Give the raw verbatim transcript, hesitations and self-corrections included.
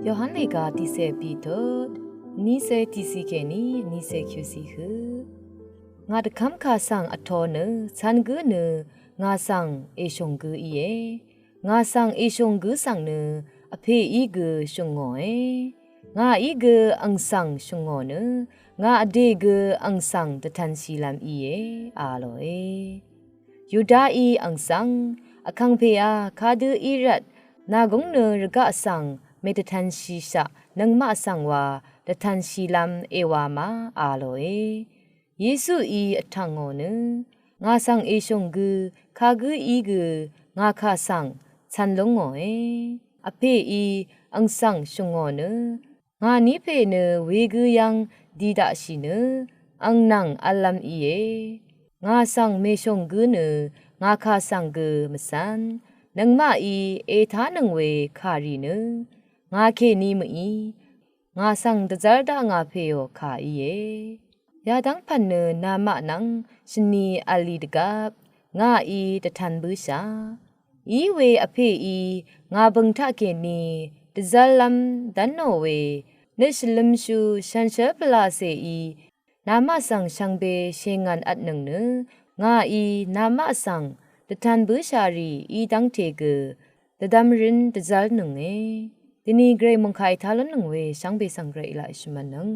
Yohan lèga tiqsè pìtut, nísè tiqsì kèní nísè kyusì hø. Ngà dvkv́m kà svng vtō nø, cv̄n gǿ nø ngà svng èshùng gǿ íe. Ngà svng èshùng gǿ svng nø, vpèí gø shø̀ngòe. Ngàí gø ang svng shø̀ngò nø, ngà vdè gø ang svng dvtv̄nshìlv́m íe, a lòe. Yudaí ang svng, vkàngpèá kadø í rvt, nà gúng nø rvgaq svng mèdvtv̄nshìshaq nøngmaq svng wa dvtv̄nshìlv́m èwā ma, a lòe. Yesuí vtv̀ngò nø, ngà svng èshùng gø kagǿ í gø ngà kà svng cv̄n lúngòe. Vpèí ang svng shø̀ngò nø, ngà ní pè nø wegø yv́ng di daqshì nø, ang nvng v̄llv́m íe. Ngà svng mèshùng gǿ nø, ngà kà svng gø mvcv́n, nøngmaqí ètánøng we kà rì nø, ngà kèní mø̀í, ngà svng dvzv́r daq ngà pèò kà íe. Yadv́ng pv̀n nø namaq nvng shvni v̄l lì dvgvp, ngàí dvtv̄n bǿshà. Iwe vpèí ngà bø̀ng taqkèní dvzv́rlv́m dv́nò we, nø shvlømshu shànshér pvlacèí namaq svng shvngbe shèngv̀n vtnøng nø, ngàí namaq svng dvtv̄n bǿshà rì í dv́ngte gø dvdvmrǿn dvzv́rnønge. Dvni Gvray mòngkà ètá lúnnøng we shvngbe svng Gvray í laq shvmv̄nnøng.